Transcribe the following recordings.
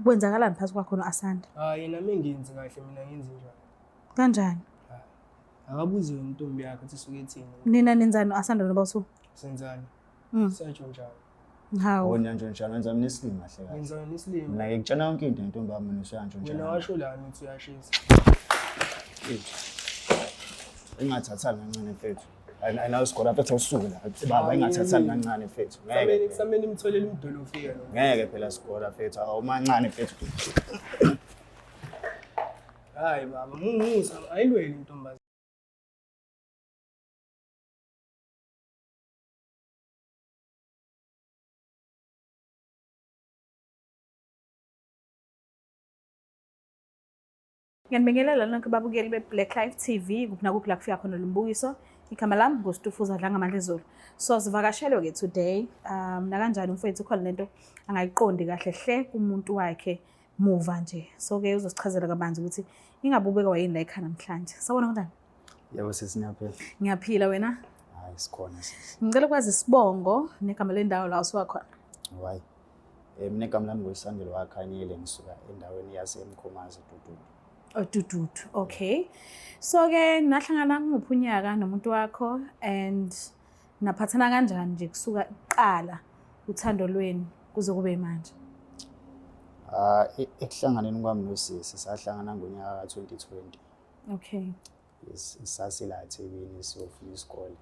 Kwenzakalani phakathi kwakho no-Asanda? Hayi yena mengenzi kahle mina ngenze njani. Kanjani? Akabuze yona intombi yakhe ukuthi isuke ethini. Nina nenzani no-Asanda noba usu? Senzani? Siyantshontshayo. Hawu. Wona ntshontshana wenza mina isilima kahle kahle. Wenza wena isilima. Mina ngikutshela yonke into ngentombi yami mina usuyantshontsha. Wena washo lani ukuthi uyashisa. Ingathathani kancane mfethu. Ayinawo isikole apha usuke la. Baba ingathathani kancane mfethu. Ngeke. Kusamele imtholele umdolofika lo. Ngeke phela sikole mfethu. Awumancane mfethu. Hayi baba, mumusa ayilweli intombazane. Ngiyanibingelela nonke babukeli be-Black Life TV kuphi nakuphi la kufika khona lo mbukiso. Igama lami nguStufuza Dlangamandla Zulu. So sivakashelwe-ke today nakanjani umfowethu khona lento angayiqondi kahle hle kumuntu wakhe muva nje. So-ke uzosichazela kabanzi ukuthi ingabe ubekwa yini la ekhaya namhlanje. Sawubona mntana. Yebo sisi ngiyaphila. Ngiyaphila wena? Hayi sikhona sisi. Ngicela ukwazi isibongo negama lendawo la usuka khona. Hayi. Mina igama lami nguSandile waKhanyile ngisuka endaweni yaseMkhomazi Dududu. Oh Dududu. Okay. So ke nahlangana nguphi unyaka nomuntu wakho and naphathana kanjani nje kusuka kuqala uthando lwenu kuze kube manje? Ah ekuhlanganeni kwami nosisi sahlangana ngonyaka ka-2020. Okay. Yes, sasila eThekwini siyofuna isikole.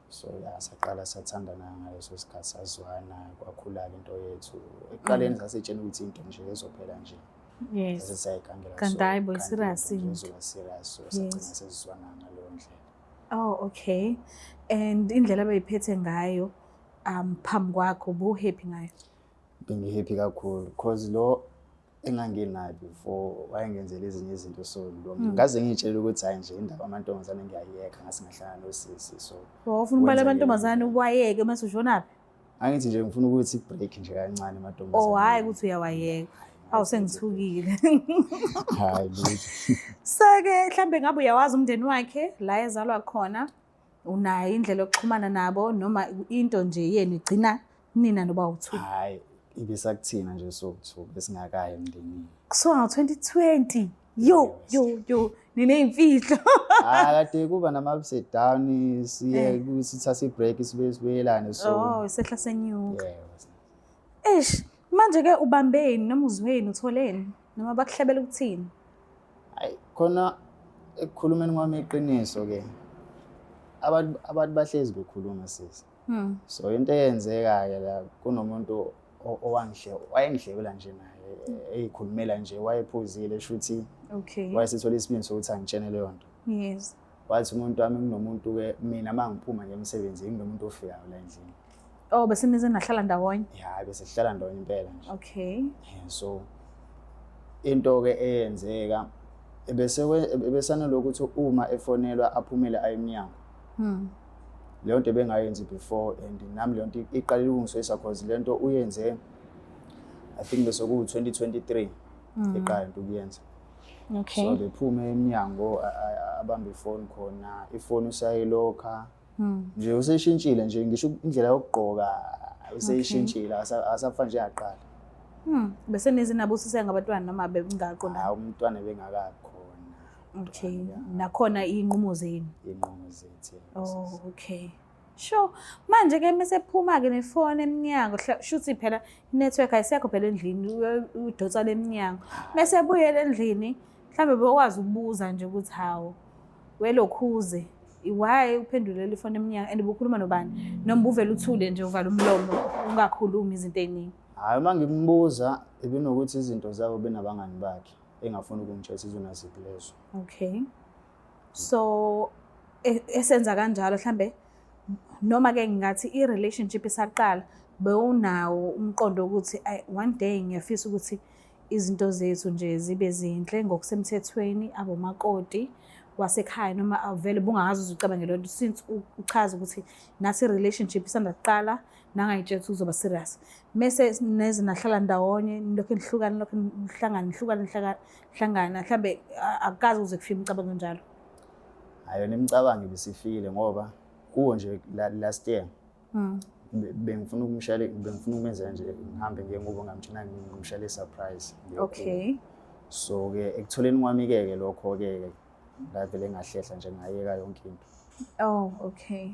So ya saqala sathandana ngaleso sikhathi sazwana kwakhula-ke into yethu. Ekuqaleni sasitshena ukuthi into nje ezophela nje. Yes. Sase siyayikangela. Kanti hhayi bo, serious into. Izoba serious so sagcina sesizwana ngaleyo ndlela. Oh okay. And indlela abayiphethe ngayo phambi kwakho ubu-happy ngayo? Bengi-happy kakhulu cause lo enganginayo before wayengenzela ezinye izinto so lo ngaze ngiyitshele ukuthi hayi nje indaba amantombazane ngiyayiyeka ngase ngahlala nosisi so Wawufuna ukubala Wenza amantombazane uwayeke mase ushonaphi? angithi nje ngifuna ukuthi i-break nje kancane amantombazane. Oh hhayi ukuthi uyawayeka. Awu sengithukile. Hayi lutho. So-ke mhlambe ngabe uyawazi umndeni wakhe la ezalwa khona, unayo indlela yokuxhumana nabo noma into nje yenu igcina nina noba u-two? Hhayi ibisakuthina nje soku-two besingakayi emndenini. Kusuka ngo-2020. Yo yo yo niney'mfihlo. Hayi kade kuba nama-ups and down siye sithathe i-break sibuye sibuyelane so. Oh sehla senyuka. Yebo. Eish manje ke ubambeni noma uzweni utholeni noma bakuhlebela ukuthini? Hayi khona ekukhulumeni kwami iqiniso ke abantu bahlezi bekhuluma sisi. So into eyenzeka ke la kunomuntu owangihle wayengihlebela nje naye eyikhulumela nje wayephuzile shuthi Okay. wayesethola isibindi sokuthi angitshene leyo nto. Yes. Wathi umuntu wami kunomuntu ke mina mangiphuma nje emsebenzini kunomuntu ofikayo la endlini. Oh bese nize nahlala ndawonye. Ya bese sihlala ndawonye impela nje. Okay. So into ke eyenzeka ebese ebesanalokuthi uma efonelwa aphumele aye emnyango. Leyo nto ebengayenzi before and nami leyo nto iqalile ukungisoyisa cause le nto uyenze I think bese ku 2023 iqala into ukuyenza. Okay. So bephume emnyango abambe ifoni khona, ifoni usayilokha. Nje useshintshile nje ngisho indlela yokugqoka useyishintshile asafana njengaqala. Bese nize nabusise ngabantwana noma bengaqonda? Hayi umntwana bengakabi khona. Okay. Nakhona iy'nqumo zenu. Iy'nqumo zethu. Oh okay. Sure. Manje ke mase phuma ke nefoni emnyango shuthi phela i-network ayisekho phela endlini udonsa lemnyango. Mase buyele endlini mhlambe bokwazi ukubuza nje ukuthi hawo welokhuze why uphendulele ifoni emnyango and ubukhuluma nobani noma uvele uthule nje uvala umlomo ungakhulumi izinto eziningi. Hayi uma ngimbuza ebenokuthi izinto zabo benabangani bakhe engafuni ukungitshela izona ziphi lezo. Okay. So esenza kanjalo mhlambe noma ke ngingathi i-relationship isaqala bewunawo umqondo ukuthi one day ngiyafisa ukuthi izinto zethu nje zibe zinhle ngokusemthethweni abomakoti wasekhaya noma avele bungazi uzucabange lento since uchaza ukuthi nasi relationship isanda kuqala nangayitshela ukuthi uzoba serious mese neze nahlala ndawonye nilokhu nihlukana nilokhu nihlangana nihlukana nihlangana mhlambe akukaze uze kufike imicabango njalo. Hayi yona imicabango ibisifikile ngoba kuwo nje last year. Bengifuna ukumshayela, bengifuna ukumenzela nje ngihambe ngiye kubo ngamtshela ngimshayele i-surprise. Okay. So-ke ekutholeni kwami-ke ke lokho-ke ngavele ngahlehla nje ngayeka yonke into. Oh, okay.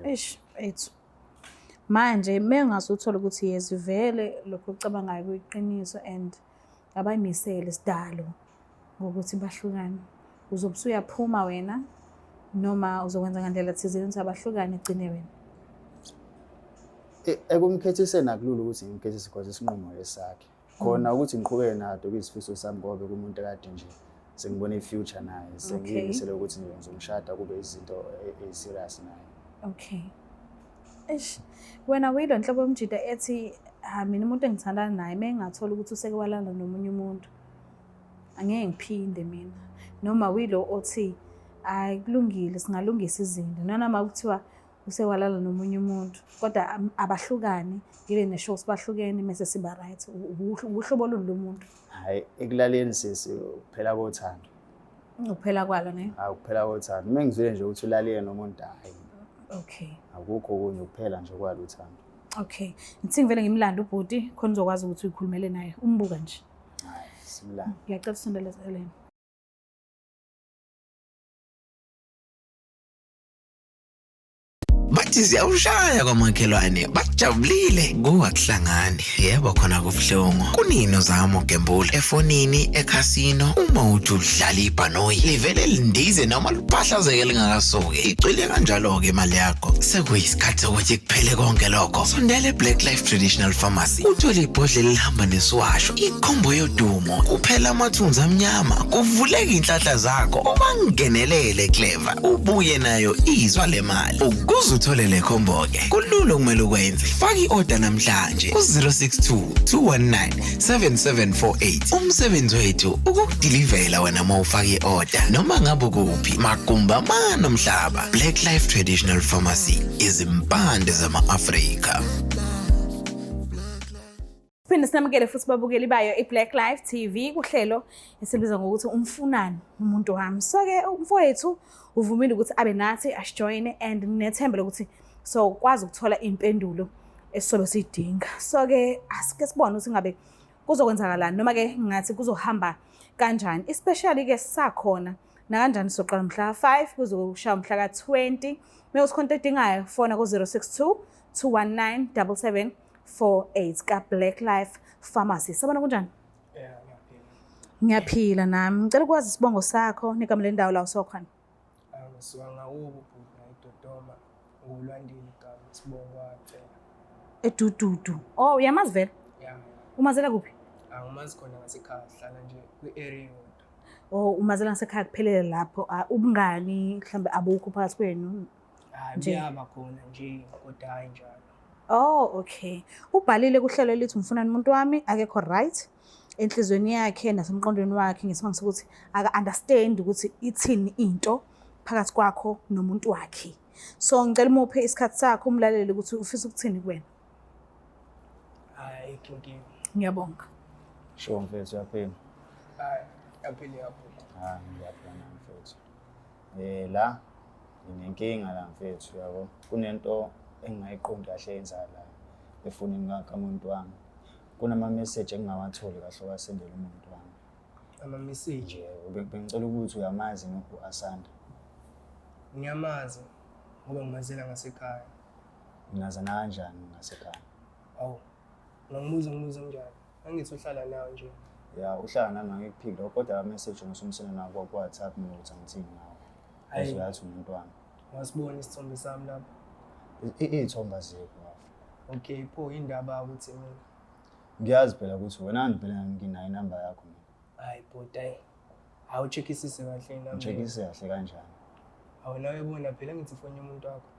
Eish, ethu. Manje mengase uthole ukuthi yes vele lokho ocabangayo kuyiqiniso and abayimisele sidalo ngokuthi bahlukane. Uzobe usuyaphuma wena noma uzokwenza ngandlela thizeni ukuthi abahlukane gcine wena. Ekumkhethiseni akulula ukuthi ngimkhethise because isinqumo esakhe. Khona ukuthi ngiqhubeke nato kuyisifiso sami ngoba kumuntu kade nje sengibona i-future naye, sengiyimisele ukuthi nje ngizomshada kube izinto ey'serious naye. Okay. Eish, wena uyilo nhlobo yomjida ethi ha mina umuntu engithandana naye uma engathola ukuthi useke walala nomunye umuntu angeke ngiphinde mina, noma uyilo othi hayi kulungile singalungisa izinto nanoma kuthiwa usewalala nomunye umuntu kodwa abahlukani ngibe neshow sibahlukene mese siba right. Uhlobo oluni lomuntu? Hhayi, ekulaleni sisi kuphela kothando. Ukuphela kwalo ne? Hayi, ukuphela kothando. Uma ngizwile nje ukuthi ulalile nomuntu, hhayi. Okay. Akukho okunye, ukuphela nje kwalo uthando. Okay. Ngithi ngivele ngimlande ubhuti khona uzokwazi ukuthi uyikhulumele naye umbuka nje. Hhayi, simlande. Ngiyacela usondele eceleni. Bathi ziyawushaya kwamakhelwane bajabulile kungakuhlangani yebo khona kubuhlungu kunini uzama ukugembula efonini ekhasino uma uthi udlala ibhanoyi livele lindize noma liphahlazeke lingakasuki icwile kanjalo-ke imali yakho sekuyisikhathi sokuthi kuphele konke lokho sondela e-Black Life Traditional Pharmacy uthole ibhodlela elihamba nesiwasho ikhombo yodumo kuphela amathunzi amnyama kuvuleka iy'nhlanhla zakho ubangenelele clever ubuye nayo izwa le mali ukuze uthole le khombo-ke kulula okumele ukwenze faka i-oda namhlanje ku-062 219 7748 umsebenzi wethu ukukudilivela wena uma ufaka i-oda noma ngabe ukuphi magumba amane omhlaba. Black Life Traditional Pharmacy, izimpande zama-Afrika. Siphinde sinamukele futhi babukeli bayo i-Black Life TV kuhlelo esilibiza ngokuthi umfunani umuntu wami. So-ke umfowethu uvumile ukuthi abe nathi asijoyine and nginethemba lokuthi so kwazi ukuthola iy'mpendulo esizobe siyidinga. So-ke asike sibone ukuthi ngabe kuzokwenzakalani noma-ke ngathi kuzohamba kanjani, especially-ke sisakhona nakanjani sizoqala mhla ka-5 kuze kushaya mhla ka-20. Uma kukhona into edingayo fona ku-062 219 77 48 ka Black Life Pharmacy. Sabona kunjani? Yeah, ngiyaphila. Ngiyaphila nami. Ngicela ukwazi isibongo sakho negama lendawo la usuka khona. Ngisuka ngakubo bhuti la eDodoma, nguLwandile igama isibongo kwaCela. Edududu. Oh, uyamazi vele? Yeah. Umazela kuphi? Angimazi khona ngasekhaya, sihlala nje kwi-area eyodwa. Oh, umazela ngasekhaya kuphelele lapho. Ah, ubungani mhlambe abukho phakathi kwenu? Hayi, Nje. kuyaba khona nje kodwa hhayi njalo. Oh, okay. Ubhalile kuhlelo elithi umfunani umuntu wami akekho right enhlizweni yakhe nasemqondweni wakhe ngesimanga sokuthi aka-understand ukuthi ithini into phakathi kwakho nomuntu wakhe. So ngicela umuphe isikhathi sakho umlalele ukuthi ufisa ukuthini kuwena. Hhayi, ayikho inkinga. Ngiyabonga. Sure mfethu, uyaphila? Hhayi, ngiyaphila bhuti. Hayi, ngiyaphila nami mfethu. La nginenkinga la mfethu yabo. Kunento engingayiqondi kahle eyenzakalayo efonini kamuntu wami. Kunama-message engingawatholi kahle owasendela umuntu wami. Ama-message? Yebo, bengicela ukuthi uyamazi u-Asanda. Ngiyamazi ngoba ngimazela ngasekhaya. Nginazana kanjani ngasekhaya? Hawu, ungangibuza ngibuza kanjani? Angithi uhlala nawe nje. Ya, uhlala nami angikuphiki lokho kodwa ama-message ngisumsena nawo ku-WhatsApp mina ukuthi angithini ngawo. Hhayi. Uyathi umuntu wami. Wasibona isithombe sami lapho? Iy'thombe azikho bafo. Okay, pho indaba ukuthi mina. Ngiyazi phela ukuthi wena phela nginayo inamba yakho mina. Hayi bhuti, hayi. Awucheckisise kahle inamba. Ngicheckise kahle kanjani? Awu nawe bona phela ngithi ifoni yomuntu wakho.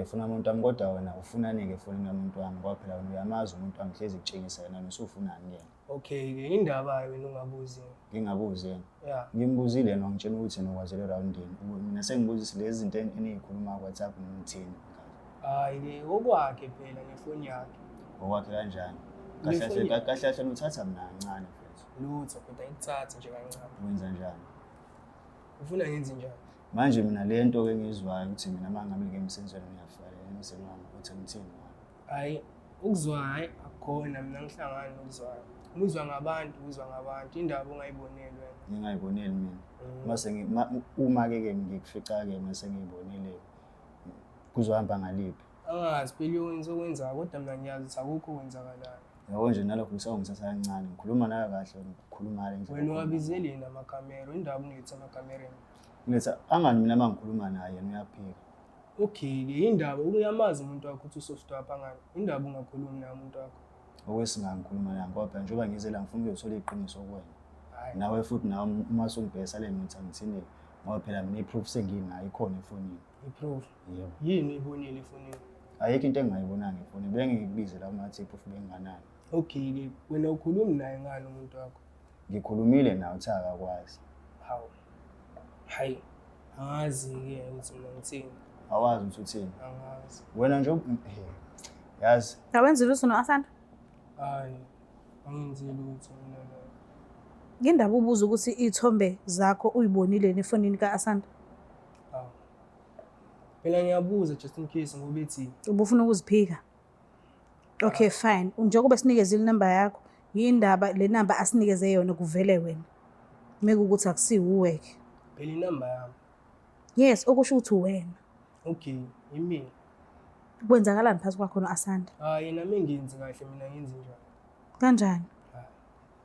Funa umuntu wami kodwa wena ufunani-ke efonini yomuntu wami ngoba phela wena uyamazi umuntu wami hlezi kutshengisa yena wena usufunani kuyena. Okay-ke indaba wena ungabuzi. Ngingabuzi yena. Yeah. Ngimbuzile yena wangitshela ukuthi yena ukwazele erawundini. Mina sengibuzise lezi zinto eniyikhuluma ku-WhatsApp ngithini. Hhayi-ke okwakhe phela nefoni yakhe. Okwakhe kanjani? Le Kahle kahle foni yakhe. kahle kahle uthatha mina kancane mfethu. Lutho kodwa ikuthathe nje kancane. Wenza njani? Ufuna ngenze njani? Manje mina le nto ke ngizwayo ukuthi mina uma ngabe ngike emsebenzini ngiyafalela emzini wami uthi ngithini ngayo? Hhayi, ukuzwa hhayi akukhona mina ngihlangani nokuzwayo. Uzwa ngabantu, uzwa ngabantu, indaba ongayiboneli wena. Ngingayiboneli mina. Mase uma-ke ke ngikufica-ke mase ngiyibonile kuzohamba ngaliphi? Angazi phela uyokwenza okwenzayo kodwa mina ngiyazi ukuthi akukho okwenzakalayo. Yabo nje nalokho ngisawungithatha kancane. Ngikhuluma nawe kahle wena ukhuluma ngale ndlela. Wena uwabizeleni amakhamera? Indaba ungilethe emakhamereni. Ngiletha angani mina uma ngikhuluma naye yena uyaphika. Okay-ke indaba uyamazi umuntu wakho ukuthi usoft wapha ngani. Indaba ungakhulumi naye umuntu wakho. Okwesingaka ngikhuluma naye ngoba phela njengoba ngize la ngifuna ukuyothola iqiniso kuwena. Hhayi. Nawe futhi nawe uma usungibhekisa le ngithi angithini ngoba phela mina i-proof senginayo ikhona efonini. I-proof. Yebo. Yini uyibonile efonini? Ayikho into engingayibonanga efonini. Bengikubize la uma ngathi i-proof benginganayo. Okay-ke wena ukhulumi naye ngani umuntu wakho? Ngikhulumile nawe uthe akakwazi. Hawu. Hayi. Angazi-ke ukuthi mina ngithini. Awazi ukuthi uthini. Angazi. Wena nje he, yazi Awenzi lutho no-Asanda? Hayi. Angenzi lutho mina naye. Yindaba ubuza ukuthi iy'thombe zakho uyibonile yini efonini ka-Asanda? Hawu. Phela ngiyabuza just in case ngoba ethi Ubufuna ukuziphika? Okay fine. Njengoba sinikezile inamba yakho, yindaba le namba asinikeze yona kuvele wena. Mekuwukuthi akusiwuwe-ke. phela inamba yami. Yes, okusho ukuthi uwena. Okay, yimina. Kwenzakalani phakathi kwakho no-Asanda? Hayi yena mengenzi kahle mina ngenzi njani. Kanjani? Hayi.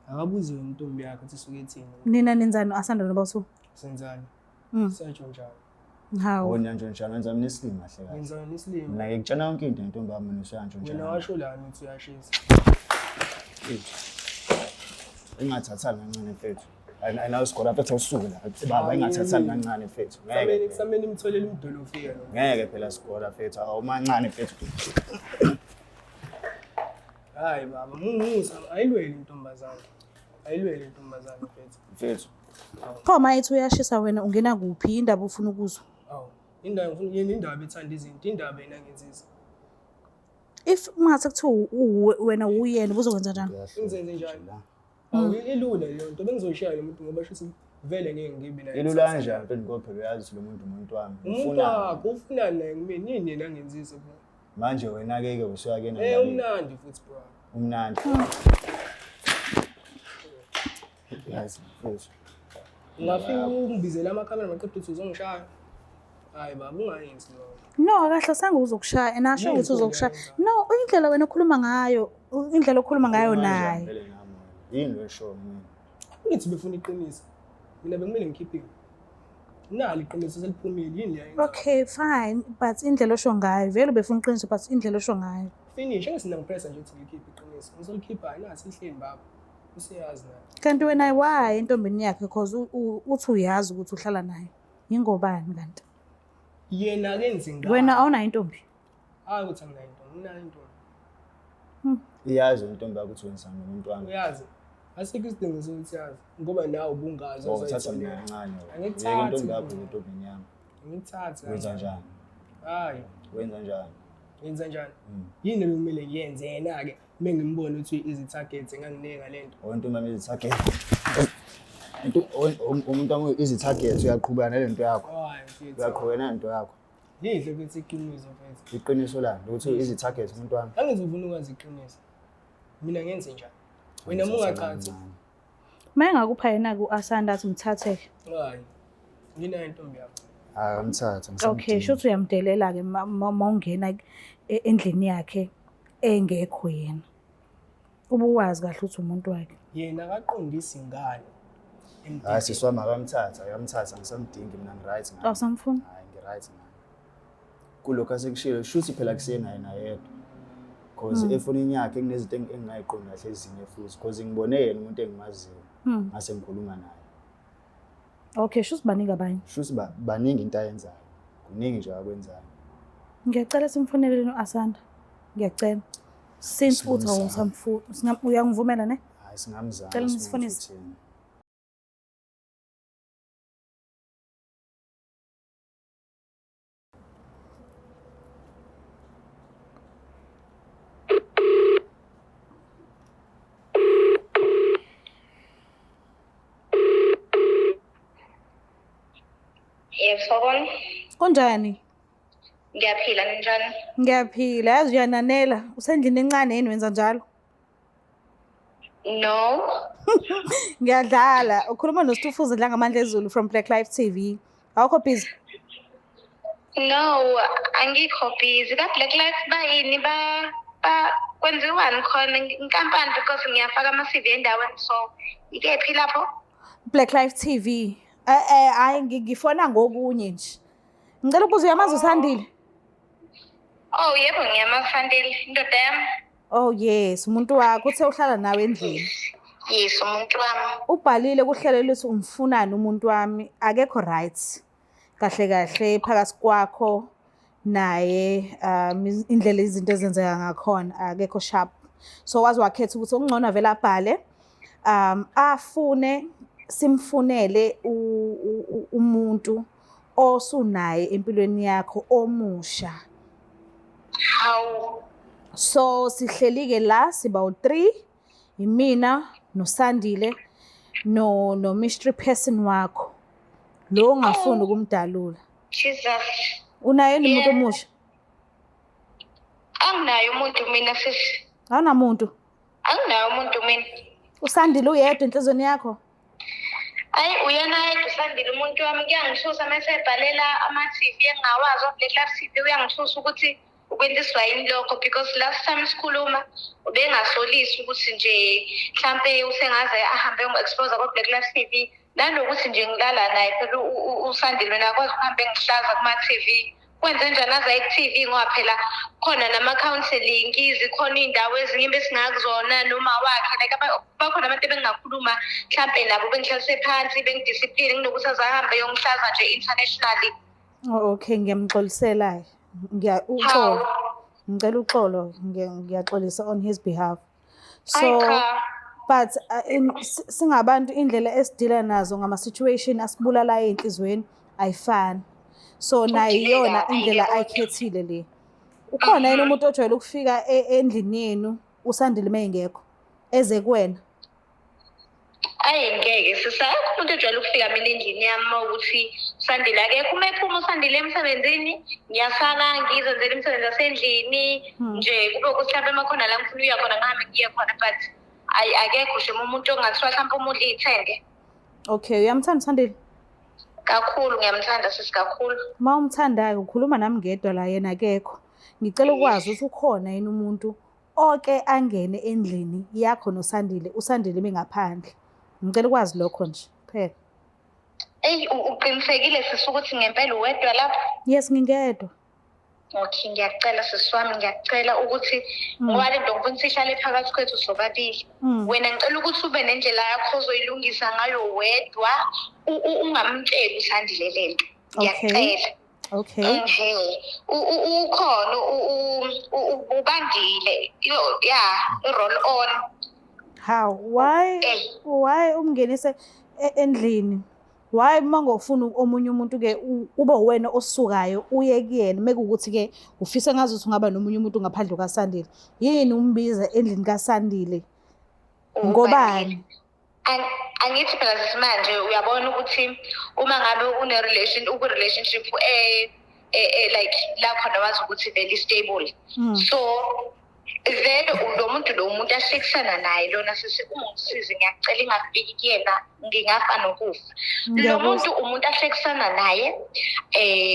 Akabuze wena intombi yakhe ukuthi isuke ethini. Nina nenzani no-Asanda noba-two? Senzani? Satsho njalo. Hawu. Wena nje njalo wenza mina isilima kahle kahle. Wenza wena isilima. Mina ngikutshela yonke into ngentombi yami wena usuyantsho Wena njalo. washo lani ukuthi uyashisa. Ingathathani kancane mfethu. Ayinawo isikole mfethu awusuke la. Baba ingathathani kancane mfethu. Ngeke. Kusamele phela. kusamele imtholele umdolofika lo. Ngeke phela sikole mfethu. Awumancane mfethu. Hayi baba, mumusa ayilweli intombazane. Ayilweli intombazane mfethu. Mfethu. Pho uma ethi uyashisa wena ungena kuphi indaba ufuna ukuzwa? Awu, indaba ngifuna yena indaba ethanda izinto, indaba yena ngenzisa. If ungase kuthiwa wena uyena ubuzokwenza njani? Ngizenze njani? Awu ilula leyo nto bengizoyishaya lo muntu ngoba shuthi vele ngeke ngibe naye. Ilula kanjani mfethu ngoba phela uyazi ukuthi lo muntu umuntu wami. Umuntu Ufunani? wakho ufunani naye kumina yini yena angenzisa bro. Manje wena ke ke usuya kena. Eh umnandi futhi bro. Umnandi. Yazi mfethu. Ungafika ungibizele amakhamera maqeda uthi uzongishaya. Hayi baba ungayenzi lokho. No, akahlosanga uzokushaya and asho Yini ukuthi uzokushaya. inkonzo No, indlela wena okhuluma ngayo, indlela okhuluma ngayo Kanjani naye. vele nami wena? Yini lo eshoyo mina? Ngithi befuna iqiniso. Mina bekumele ngikhiphe. Nali iqiniso seliphumile yini leyo? Okay, fine, but indlela osho ngayo, vele ubefuna iqiniso but indlela osho ngayo. Finish angisina ngipressa nje ukuthi ngikhiphe iqiniso. Ngizolikhipha nasi ihleli baba. Useyazi naye. Kanti wena why entombini yakhe because uthi uyazi ukuthi uhlala naye. Yingobani kanti? Yena akenzi ngani. Wena awunayo intombi? Hayi ukuthi anginayo intombi, nginayo intombi. Iyazi intombi yakho ukuthi wenzani nomuntu wami. Uyazi. Asikho isidingo sokuthi yazi ngoba nawe ubungazi Oh, uthatha mina ozoyitholela. kancane wena. Angikuthathi Yeka intombi yakho mina. nentombini yami. Angikuthathi. Wenza njani? Hayi, Wenza njani? yenza njani? Yini ebekumele ngiyenze yena-ke uma ngimbona ukuthi uyi-easy target enganginika le nto. Oh, intombi yami easy target. Umuntu wami easy target uyaqhubeka nale nto yakho. Hayi mfethu. Uyaqhubeka nale nto yakho. Lihle mfethu iqiniso mfethu. Iqiniso lani ukuthi easy target umuntu wami. Angizofuna ukwazi iqiniso. Mina ngenze njani? Wena uma ungachathi. Uma engakupha yena-ke u-Asanda athi mthathe-ke. Hayi. Nginayo intombi yami. Hayi amthatha Okay, shuthi uyamdelela-ke ma ungena endlini yakhe engekho yena. Ubuwazi kahle ukuthi umuntu wakhe. Yena akaqondisi ngani. Hayi sisi wami akamthatha, akamthatha ngisamdingi mina ngi-right ngaye. Awusamfuni? Hayi ngi-right ngaye. Kulokhu asekushilo shuthi phela kusena yena yedwa. Cause efonini yakhe kunezinto engingayiqondi kahle ezinye futhi cause ngibone yena umuntu engimaziyo ngase ngikhuluma naye. Okay, shuthi baningi abanye. Shuthi baningi into ayenzayo. Kuningi nje akwenzayo. Ngiyacela simfonelele no-Asanda. Ngiyacela. Since uthi Singamzama. awusamfuni, uyangivumela ne? Hayi singamzama. Cela sibone nisifonise. ukuthi uthini. Yebo, sawubona. Kunjani? Ngiyaphila, ninjani? Ngiyaphila, yazi uyananela. Usendlini encane yini wenza njalo? No. Ngiyadlala. Ukhuluma noStufuza Dlangamandla Ezulu from Black Life TV. Awukho busy? No, angikho busy. Ka Black Life bayini ba ba kwenziwani khona inkampani because ngiyafaka ama CV endaweni so ikephi lapho? Black Life TV. Eh eh hayi ngifona ngokunye nje. Ngicela ukubuza uyamazi uSandile? Oh yebo ngiyamazi uSandile, indoda yami. Oh yes, umuntu wakho uthe uhlala nawe endlini. Yes, umuntu wami. Ubhalile kuhlelo luthi umfunani umuntu wami, akekho right. Kahle kahle phakathi kwakho naye indlela izinto ezenzeka ngakhona akekho sharp. So waze wakhetha ukuthi okungcono avele abhale afune simfunele umuntu osunaye empilweni yakho omusha. Hawu. So sihleli-ke la siba u-3 imina noSandile no no mystery person wakho lo ongafuni ukumdalula. Jesus. Unaye yini umuntu omusha? Anginaye umuntu mina sisi. Awunamuntu? Anginaye umuntu mina. USandile uyedwa enhlizweni yakho? Ayi uyena yedwa uSandile umuntu wami kuyangithusa uma esebhalela ama-TV engingawazi o-Black Life TV uyangithusa ukuthi ukwenziswa yini lokho because last time sikhuluma ubengasolisi ukuthi nje mhlampe usengaze ahambe yongi-expose ko-Black Life TV nanokuthi nje ngilala naye phela uSandile mina akwazi ukuhambe engihlaza kuma-TV kwenze njani aze aye ku-TV ngoba phela khona nama-counseling zikhona iy'ndawo ezinye besingakuzona noma wakhe like bakhona abantu ebengingakhuluma mhlampe nabo bengihlalise phansi bengidiscipline kunokuthi aze ahambe yongihlaza nje internationally. Oh, okay ngiyamxolisela-ke ngiya uxolo ngicela uxolo ngiyaxolisa on his behalf. So but singabantu indlela esidila nazo ngama situation asibulalayo ey'nhliziyweni ayifani. So nayo iyona indlela ayikhethile le. Ukhona yini umuntu ojwayele ukufika endlini yenu uSandile uma engekho eze kuwena? Ayi ngeke sisi, akekho umuntu ojwayele ukufika mina endlini yami uma ukuthi uSandile akekho. Uma ephuma uSandile emsebenzini, ngiyasala ngizenzela imisebenzi yasendlini nje kube ukuthi mhlawumbe uma khona la ngifuna ukuya khona ngihambe ngiye khona but ayi akekho nje umuntu ongathiwa mhlawumbe umudla iy'thende. Okay, uyamthanda uSandile? Kakhulu ngiyamthanda sisi kakhulu. Uma umthandayo ukhuluma nami ngedwa la yena akekho. Ngicela ukwazi ukuthi ukhona yini umuntu oke angene endlini yakho noSandile, uSandile bengaphandle. Ngicela ukwazi lokho nje kuphela. Eyi uqinisekile sisi ukuthi ngempela uwedwa lapho? Yes, ngingedwa. Okay, ngiyakucela sisi wami, ngiyakucela ukuthi ngoba le nto ngifuna ukuthi ihlale phakathi kwethu sobabili. Wena ngicela ukuthi ube nendlela yakho ozoyilungisa ngayo wedwa, ungamtsheli uSandile le nto. Ngiyakucela. Okay. Ehhe. Ukhona ubandile. Ya, i-roll on. How? Why? Why umngenise endlini? Why uma ngofuna omunye umuntu ke ube uwena osukayo uye kuyena mekuwukuthi ke ufisa ngazuthi ungaba nomunye umuntu ngaphandle kukaSandile. Yini umbiza endlini kaSandile? Ngobani? Angithi phela sesimanje uyabona ukuthi uma ngabe une-relation uku-relationship like la khona wazi ukuthi vele stable. So vele lo muntu lo umuntu ahlekisana naye lona sisi ungisize ngiyakucela ingafiki kuyena ngingafa nokufa. Lo muntu umuntu ahlekisana naye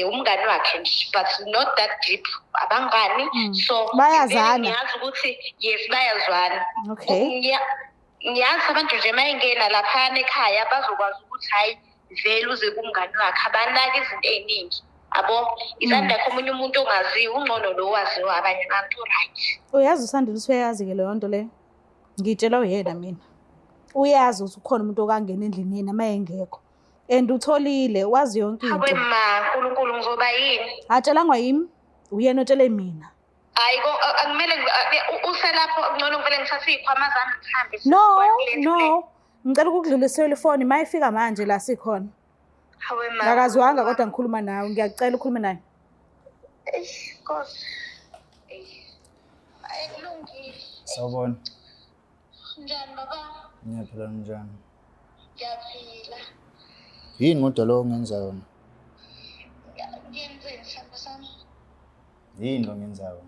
umngani wakhe nje but not that deep abangani. So bayazana. Ngiyazi ukuthi yes bayazwana. Okay. Ngiyazi abantu nje uma engena laphayana ekhaya bazokwazi ukuthi hhayi vele uze kumngani wakhe abanaki izinto ey'ningi abo isandla yakho omunye umuntu ongaziwa ungcono lo waziwa abanye abantu right. Uyazi uSandile ukuthi uyayazi-ke leyo nto leyo, ngiyitshela uyena mina. Uyazi ukuthi ukhona umuntu okangena endlini yena uma engekho and utholile wazi yonke into. Hawe ma Nkulunkulu ngizoba yini? Atshelangwa yimi, uyena otshele mina. Hayi akumele uselapho ngcono ngivele ngithathe iy'khwama zami ngihambe. No, no. Ngicela ukukudlulisela ifoni uma ifika manje la sikhona. Hawe ma. Akazwanga kodwa ngikhuluma nawe, ngiyacela ukhulume naye. Eish, Nkosi. Eish. Ayi kulungile. Sawubona. Njani baba? Ngiyaphila njani? Ngiyaphila. Yini kodwa lo ongenza yona? Ngiyenzeni sihlobo sami? Yini lo ngenzayo?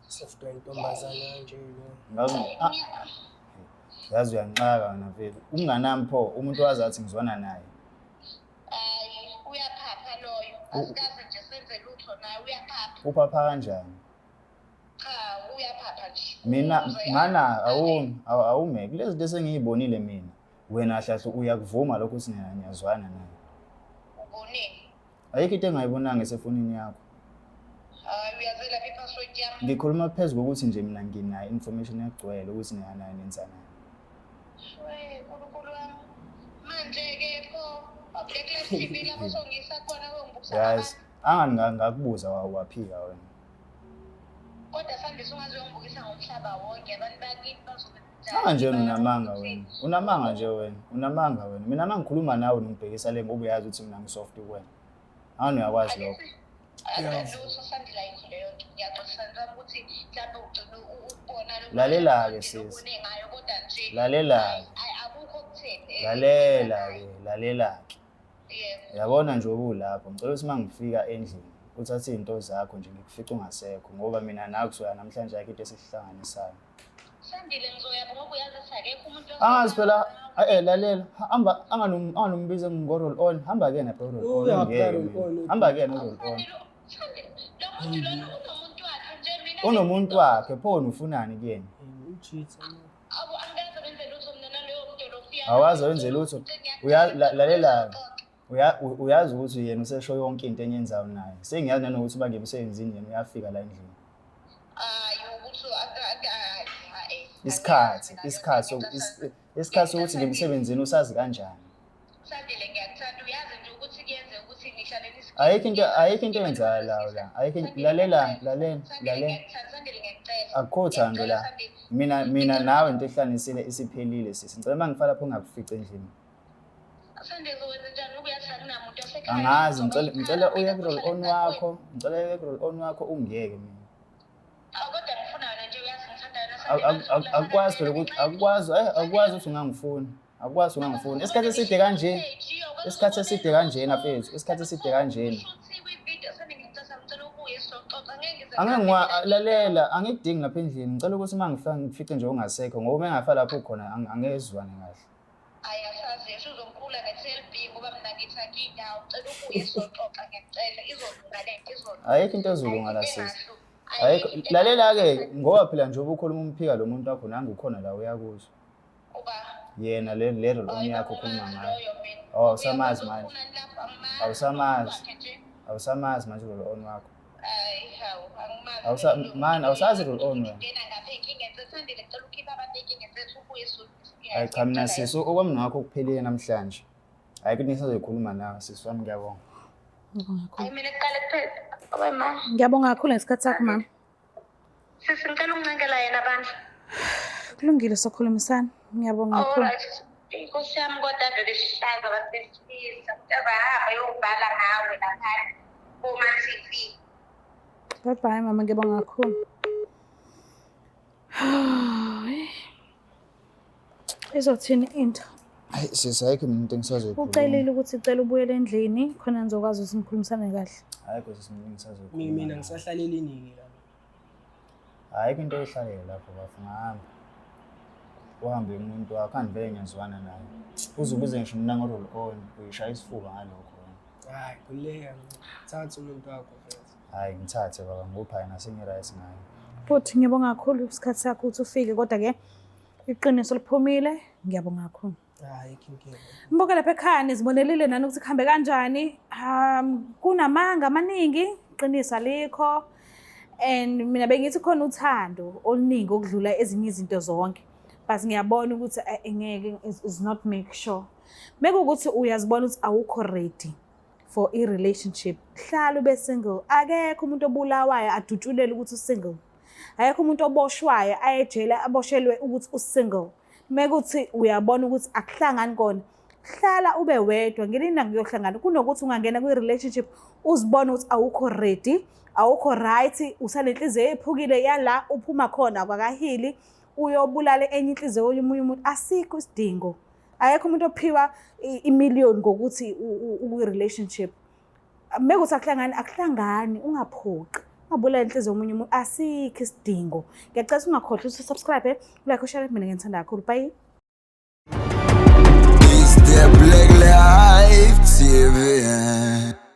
Software intombazana nje lo. Ngazi ah. Yazi uyanxaka wena mfethu. Umnganami pho umuntu wazi athi ngizwana naye. Hayi, uyaphapha loyo. Asikaze nje senze lutho naye uyaphapha. Uphapha kanjani? Cha, uyaphapha nje. Mina ngana awumi awume kulezi zinto esengiyibonile mina. Wena hlahle uyakuvuma lokho ukuthi niyazwana naye. Uboneni? Ayikho into engayibonanga esefonini yakho. Hayi, uyazelapha i-password yami. Ngikhuluma phezu kokuthi nje mina nginayo information egcwele ukuthi niyanayo nenzanayo. We, Nkulunkulu wami. Manje-ke pho, o-Black Life TV lapho songisa khona kongibukisa Guys, abantu. angani ngakubuza waphika wena. Kodwa Sandisa ungaze uyongibukisa ngomhlaba wonke, abantu bakithi bazobe njani? Anga nje wena unamanga wena. Unamanga nje wena. Unamanga wena. Mina mangikhuluma nawe ngibhekisa le ngoba uyazi ukuthi mina ngisoft kuwena. Angani uyakwazi lokho. Lutho Sandile ayikho leyo nto. Ngiyaxolisa nami ukuthi mhlawumbe ugcine ukubona lokhu Lalela-ke lokhu sisi. obone ngayo kodwa nje Lalela-ke. ayi, akukho okutheni. Lalela-ke, lalela-ke. Yebo. Uyabona nje ubulapho. Ngicela ukuthi mangifika endlini uthathe izinto zakho nje ngikufice ungasekho ngoba mina nawe kusuka namhlanje ayikho into esihlanganisayo. Sandile ngizoyaphi ngoba uyazi ukuthi akekho umuntu Angazi phela eh lalela hamba anganombiza ngo roll on hamba ke na roll on Uyaphi ngeke roll mina. on? Hamba ke na roll on. Sandile, lo muntu lona unomuntu wakhe nje mina. Unomuntu wakhe pho wena ufunani kuyena? Ujitha. Awu angikaze ngenze lutho mina naloyo muntu lo fika. Awazi wenze lutho. Lalela uyazi ukuthi yena usesho yonke into enyenzayo naye. Sengiyazi nanokuthi uba ngemsebenzini yena uyafika la endlini. Hayi ukuthi hayi. Isikhathi, isikhathi isikhathi sokuthi ngemsebenzini usazi kanjani? Sandile ngiyakuthanda uyazi nje ukuthi kuyenzeka ukuthi ngihlale Ayikho into eyenzakalayo la. Ayikho lalela lalela lalela. Sandile ngiyacela. Akukho thando la. Mina nawe into ehlanganisile isiphelile sisi. Ngicela uma ngifika lapho ungakufici endlini. Sandile uzokwenza njani ngoba uyazi akunamuntu osekhaya. Angazi ngicela uye ku roll on wakho, ngicela uye ku roll on wakho ungiyeke mina. Awu kodwa ngifuna wena nje uyazi ngithanda wena Sandile. Akukwazi phela ukuthi akukwazi akukwazi ukuthi ungangifuni. Akukwazi ungangifuni. Isikhathi eside kanje. Isikhathi eside kanjena mfethu, isikhathi eside kanjena. Angeke lalela, angikudingi lapha endlini. Ngicela ukuthi uma ngifika ngifice nje ungasekho ngoba uma engafika lapho ukhona angeke sizwane kahle. Ayi asazi yesho uzongikhula nge-TLB ngoba mina ngithi angiyindawo cela ubuye sizoxoxa ngiyacela izolunga lento izolunga. Ayikho into ezolunga la sisi. Ayikho lalela-ke ngoba phela njengoba ukhuluma umphika lo muntu wakho nangu ukhona la uyakuzwa. Uba Yena le roll on yakho okhuluma ngayo. Oh, awusamazi manje. Awusamazi. Awusamazi manje roll on wakho. Hayi hawu angimazi. Man, awusazi roll on wena. Ngena ngapha ey'nkingeni zethu Sandile ngicela ukhiphe abantu ey'nkingeni zethu ubuye Hayi cha mina sisi okwami nakho kuphelile namhlanje. Ayikho into engisazoyikhuluma nawe sisi wami ngiyabonga. Ngiyabonga kakhulu. Hayi mina kuqale kuphela. Owe ma. Ngiyabonga kakhulu ngesikhathi sakho mama. Sisi ngicela ungincengela yena bandla. Kulungile sokhulumisana. Ngiyabonga kakhulu. Alright. Inkosi yami kodwa ave besihlaza abantu besilisa. Umuntu abahamba yobhala ngawe lapha kuma-TV. Bye bye mama, ngiyabonga kakhulu. Izothini into? Hayi sisi ayikho mina into engisazoyikhuluma. Ucelile ukuthi ucela ubuyele endlini khona nizokwazi ukuthi nikhulumisane kahle. Ayikho sisi mina engisazoyikhuluma. Mina ngisahlalela iningi la. Ayikho into oyihlalele lapho bafo ngahamba. Uhambe umuntu wakho angivele ngiyazwana naye. Uze ubize ngisho mina ngo-roll on uyishaya isifuba ngalokho wena. Hayi khululeka. Thatha umuntu wakho mfethu. Hayi ngithathe baba ngupha yena sengi-right ngayo. Futhi ngiyabonga kakhulu isikhathi sakho ukuthi ufike kodwa ke iqiniso liphumile. Ngiyabonga kakhulu. Hayi ayikho inkinga. Mbuka lapha ekhaya nizibonelile nani ukuthi kuhambe kanjani. Kunamanga amaningi, iqiniso alikho. And mina bengithi khona uthando oluningi okudlula ezinye izinto zonke. But ngiyabona ukuthi ngeke is not make sure. Mekuwukuthi uyazibona ukuthi awukho ready for i-relationship, hlala ube single. Akekho umuntu obulawayo adutshulelwe ukuthi u-single. Akekho umuntu oboshwayo aye ejele aboshelwe ukuthi u-single. Mekuthi uyabona ukuthi akuhlangani kona, hlala ube wedwa ngelinye ilanga kuyohlangana kunokuthi ungangena kwi-relationship uzibone ukuthi awukho ready, awukho right, usanenhliziyo ephukile yala uphuma khona akwakahili, uyobulala enye inhliziyo yomunye umuntu. Asikho isidingo. Akekho umuntu ophiwa imiliyoni ngokuthi ukwi-relationship. Mekuthi akuhlangani, akuhlangani, ungaphoqi. Ungabulala inhliziyo yomunye umuntu, asikho isidingo. Ngiyacela ukuthi ungakhohlwa ukuthi usubscribe, like, ushare. Mina ngithanda kakhulu. Bye. It's the Black Life TV.